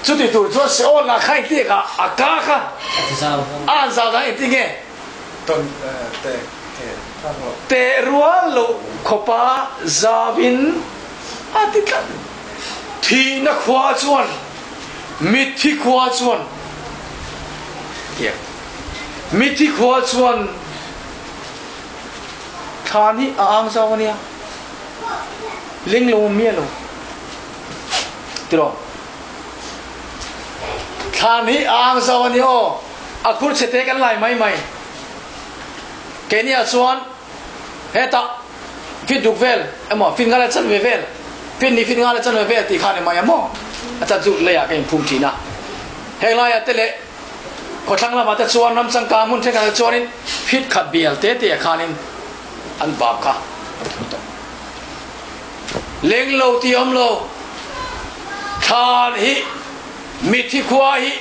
Chuti tur chuan Seol ah kha engti ah a ka kha a han zau dan engti nge? Teh rual loh khawpa zauin a ti tlat. Thihna khua chuan, mitthi khua chuan, mitthi khua chuan thlan hi a ang zau a nia, ling lo miah lo tiraw? Thlan hi a ang zau a nia aw, a khur chhe te kan lai mai mai. Keini ah chuan hetah fit duk vel emaw fit nga leh chanve vel, fit ni fit nga leh chanve vel tih kha a ni mai a maw? A chan chu leiah ka inphum thin a. Heng laiah te leh khawthlang lamah te chuan ram changkang hmun thenkhatah te chuanin fit khat bial te te ah khanin an bak kha a thu tawh. Leng lo tih awm lo, thlan hi mithi khua hi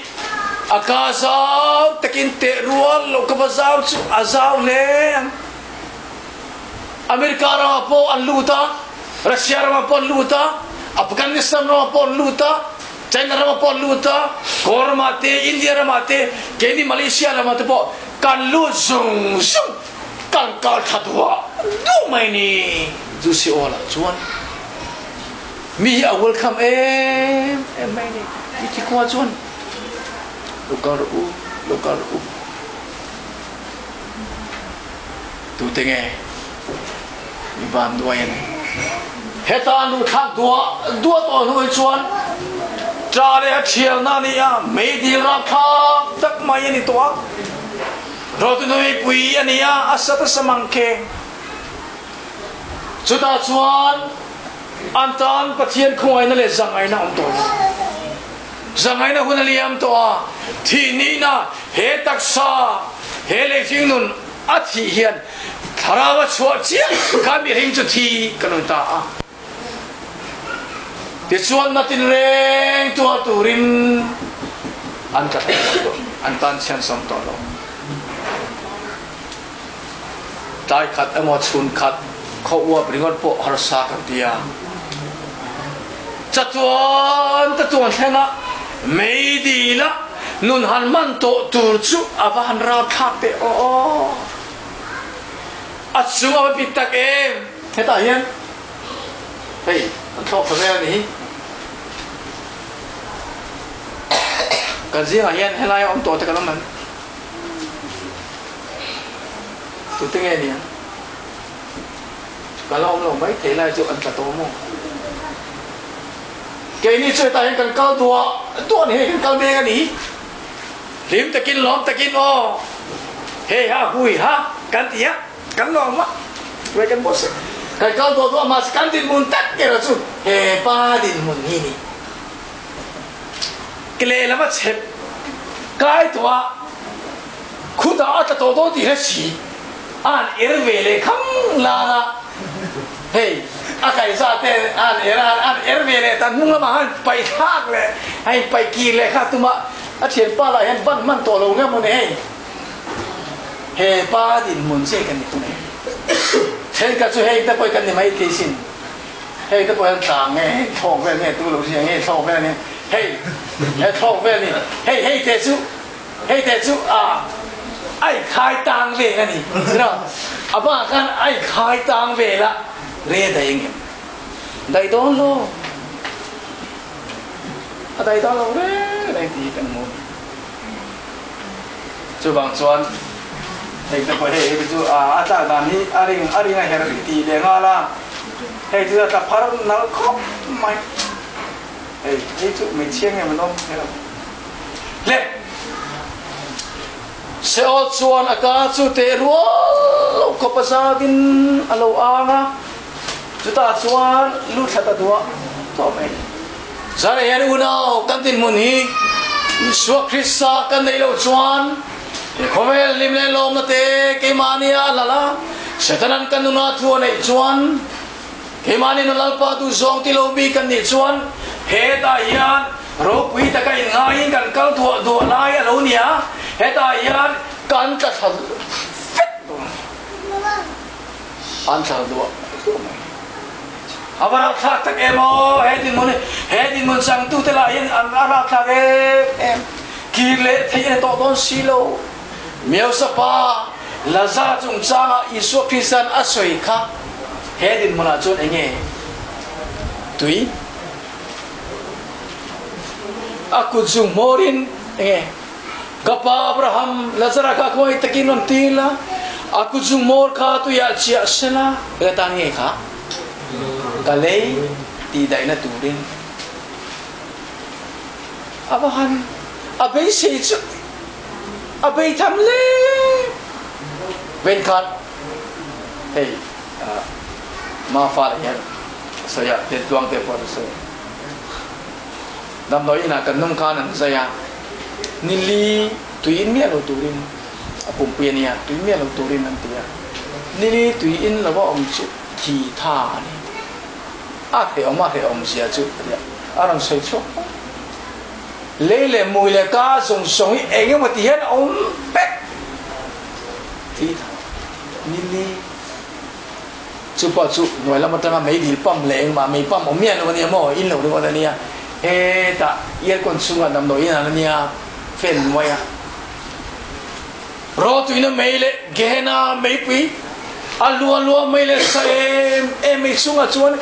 a ka zau takin teh rual loh ka va zau chu a zau hle ang. America ramah pawh an lut a, Russia ramah pawh an lut a, Afghanistan ramah pawh an lut a, China ramah pawh an lut a, Kawl ramah te, India ramah te, keini Malaysia lamah te pawh kan lut zung zung, kan kal tha duah duh mai ni. Chu Seol ah chuan mi hi a welcome em em mai ni. Mi thi khua chuan lo kal rawh u, lo kal rawh u. Tute nge mi van duai a ni? Heta an duh thlak duah duah tawh hnu hi chuan ṭa leh a ṭhialna a ni a, meidil rapthlak tak mai a ni tawh a. Rawtunui pui a ni a, a sa ta sa mang keng. Chutah chuan an tan Pathian khawngaihna leh zangaihna a awm tawh lo. Zangaihna hun a liam tawh a, thih nihna he taksa, he leihring nun a thih hian thlarau a chhuah chiah khan mihring chu thi kan rawn ta a. Tichuan na tinreng tuar turin an tla thei tawh lo, an tan chhiansawm tawh lo. Tlai khat emaw chhun khat khaw uap ringawt pawh harsa kan ti a. Chatuan tatuan thlengah meidila nun han man tawh tur chu a va han rapthlak teh aw aw. A chung a va pit tak em? Hetah hian hei an thlawk thla vel a ni hi. Kan zingah hian helaia awm tawh te kan awm em? Tute nge nia? Ka la awm lo mai thei lai chu an tla tawh maw? Keini chu hetah hian kan kal duah duah ni hei kan kal mek a ni. Hlim takin lawm takin aw hei ha hui ha kan ti a kan lawm a wei kan bawh se kan kal duah duah mahse kan dinhmun tak erawh chu he pa dinhmun hi ni. Ke lehlam a chhep kai tawh a, khutah a tla tawh dawn tih hre si, a han er ve leh khang lang a, hei a kaihza te a han er a, a han er ve leh ta hnung lamah han paih thlak leh a in paih kir leh kha tuma a thianpa lah hian ban hman tawh lo nge maw ni hei he pa dinhmun che kan ni thung e, thenkhat chu hei te pawh hi kan ni maithei sin. Hei te pawh hian tlang nge hei thlawk vel nge tu lo zia nge thlawk vel nge hei he thlawk vel ni hei hei te chu hei te chu a ai khai tang vel a ni you a bangah khan ai khai tang vel a re dai ang em dai dawn lo a dai dawn lo re reng tih hi kan hmu chuvang chuan hei te pawh hei hei chu a a tlak dan hi a ring a ring a her tih leh nghal a hei chu a tla phar nalh khawp mai hei hei chu hmeichhia nge maw nawm hmel le Seol chuan a ka chu teh rual lo khawp a zauin a lo ang a chutah chuan lu thla ta duah tawh mai. Zan hian unau kan dinhmun hi Isua Krista kan neih loh chuan he khawvel hlim leh lawmna te keimahni a lal a, Setanan kan nuna thu a neih chuan keimahni nun Lalpa duhzawng ti lo bik kan nih chuan hetah hian ropui taka inngaiin kan kal duah duah lai a lo ni a, hetah hian kan tla thla vek dawn a ni. An tla duah duah mai. A va rapthlak tak em aw, he dinhmun hi, he dinhmun changtute lah hian an a rapthlak em em. Kir leh theih a ni tawh dawn si lo. Miausapa Lazara chungchanga Isua Krista'n a sawi kha he dinhmunah chuan eng nge tui? A kut zung hmawrin eng nge? Ka pa Abraham, Lazara kha khawngaih takin rawn ti la, a kut zung hmawr kha tuiah chiah se la, ka tan nge kha ka lei tihdaihna turin a va han a beisei chu a bei tham hle. Venkhat hei Mafa leh hian a sawi a, Tentluang te pawh an sawi. Damdawi inah kan nung khan an zai a, ni li tui in miah lo turin a pumpui a nia, tui miah lo turin an ti a, ni li tui in lo a awm chu thi tha a ni. A hrehawm a hrehawm zia chu a tia, a rawn sawi chhuak fo. Lei leh mui leh ka zawng zawng hi eng emaw ti hian a awm vek thi tha ni li. Chu pawh chu hnuai lam atanga mei dil pump leh engmah mei pump awm miah lo a nia maw, in lo ringawt a nia. Hetah aircon chhungah damdawi in an a nia fan hnuai a. Rawtuina mei leh Gehenna meipui a lua lua mai leh sa em em mai chungah chuan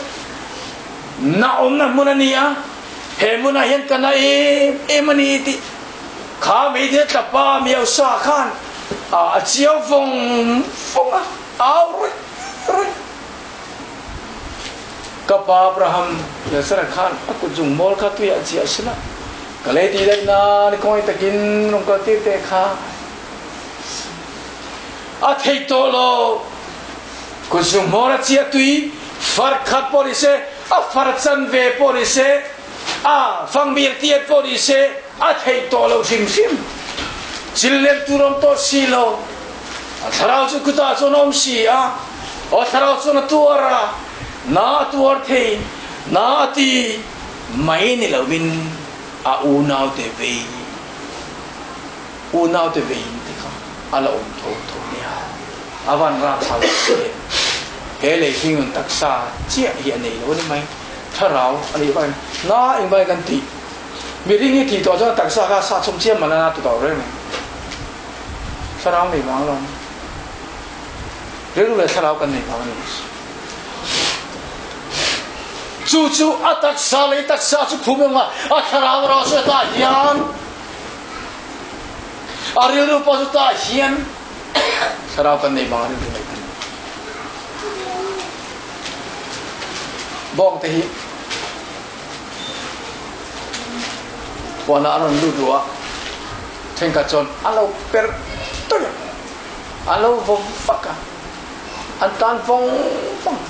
na awmna hmun a ni a, he hmunah hian ka na em em a ni tih kha meidil tlapa miausa khan a chiau vawng vawng a, au rawih rawih. Ka pa Abraham Lazara khan a kut zung mawl kha tuiah chiah a sila, Ka lei tih daih nan khawngaih takin rawn kal tir teh kha. A thei tawh lo. Kut zung hmawr a chiah tui far khat pawh ni se, a far chanve pawh ni se, a fangbir tiat pawh ni se, a thei tawh lo hrim hrim. Chil lem tur awm tawh si lo. A thlarau chu kutah chuan a awm si a, aw thlarau chuan a tuar a, na a tuar thei, na a ti. Mai ni lovin a unaute vei, unaute veiin te kha a la awm tho tho nia. A van rapthlak si em. He lei hringnun taksa chiah hi a nei lo a ni mai. Thlarau a nih vangin na engvangin kan tih. Mihring hi tih tawh chuan a taksa kha a sa chhawm chiam man a na tu tawh reng mai. Thlarau nei vang lo. Rilru leh thlarau kan nei vang a ni. Chu chu a taksa lei taksa chu phum emaw a thlarau erawh chu hetah hian a rilru pawh chu tah hian thlarau kan nei vang a rilru nei kan ni. Bawng te hi puanah an rawn lut ruh a, thenkhat chuan a lo perh tawih a, a lo vaw vak a. An tan vawng vawng.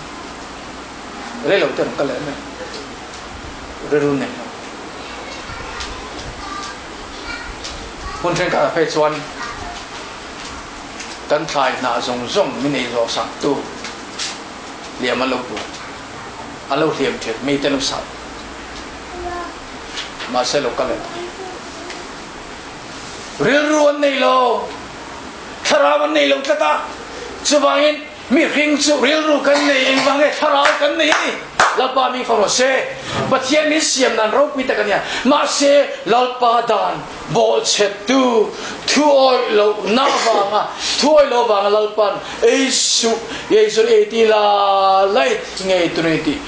Rei lo te an kal leh mai. Rilru nei lo. Hmun thenkhatah phei chuan kan thlai hnah zawng zawng min ei zawh sak tu hliam an lo pu. An lo hliam thin. Mi te an lo sah. Mahse lo kal leh ta. Rilru an nei lo. Thlarau an nei lo tlat a, chuvangin mihring chu rilru kan nei, engvang nge thlarau kan nei a ni? Lalpa mi fa rawh se, Pathian min siam dan ropui tak a nia, mahse Lalpa dan bawhchhettu thuawih lohna avanga, thuawih loh avanga Lalpa'n ei suh, ei chu ei ti la lai ngei tur a ni tih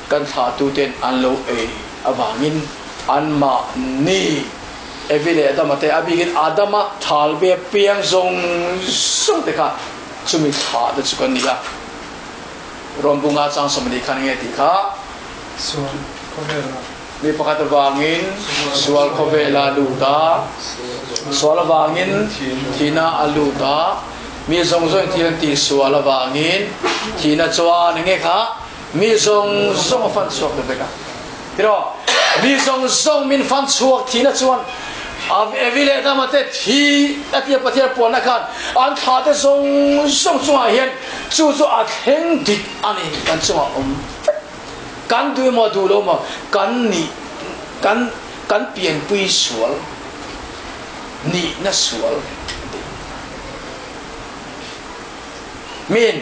kan thlahtuten an lo ei avangin anmahni Evi leh Adama te, a bikin Adama thal ve piang zawng zawng te kha chumi thlah te chu kan ni a. Rom bunga chang sawmhnih khan enge tih kha? Sual khawvela. Mi pakhat avangin sual khawvela a lut a, sual avangin thihna a lut a, mi zawng zawngin thil an tih sual avangin thihna chuan enge kha? Mi zawng zawng a fan chhuak ta vek a. Tiraw? Mi zawng zawng min fan chhuak thihna chuan Evi leh Adama te thi a tia Pathian puanna khan an thla te zawng zawng chungah hian chu chu a thleng dik a ni. Kan chungah awm vek. Kan duh emaw duh lo emaw kan nih kan kan pianpui sual nihna sual a ti. Min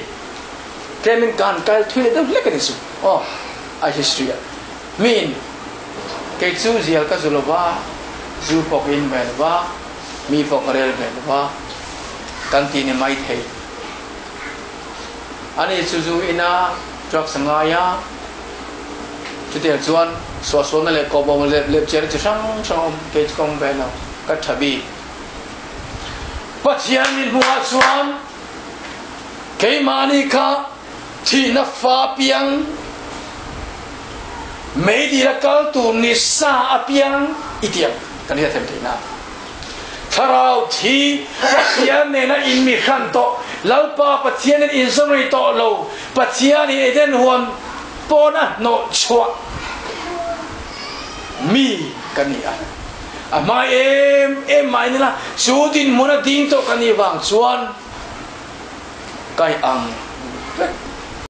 tlemin kan kal thui leh deuh hlek a ni chu aw. A history ah miin kei chu zial ka zu lova, zu pawh ka in ve lova, mi pawh ka rel ve lova kan ti ni mai thei. Ani chu zu ina drugs a ngai a, chutiang chuan suahsualna leh kawhbawm leh lepchiahna chi hrang hrang a awm, kei chu ka awm ve lo, ka tha bik. Pathian min hmuhah chuan keimahni kha thihna fa piang, meidil a kal tur ni sa a piang i tiang kan hriat them theih nan. Thlarau thi Pathian nena in mi hran tawh, Lalpa Pathianin in zawm rei tawh lo, Pathianin Eden huan pawn a hnawh chhuah mi ka ni a. A hmai em em mai nila chu dinhmun a ding tawh ka nih vang chuan kai ang vek.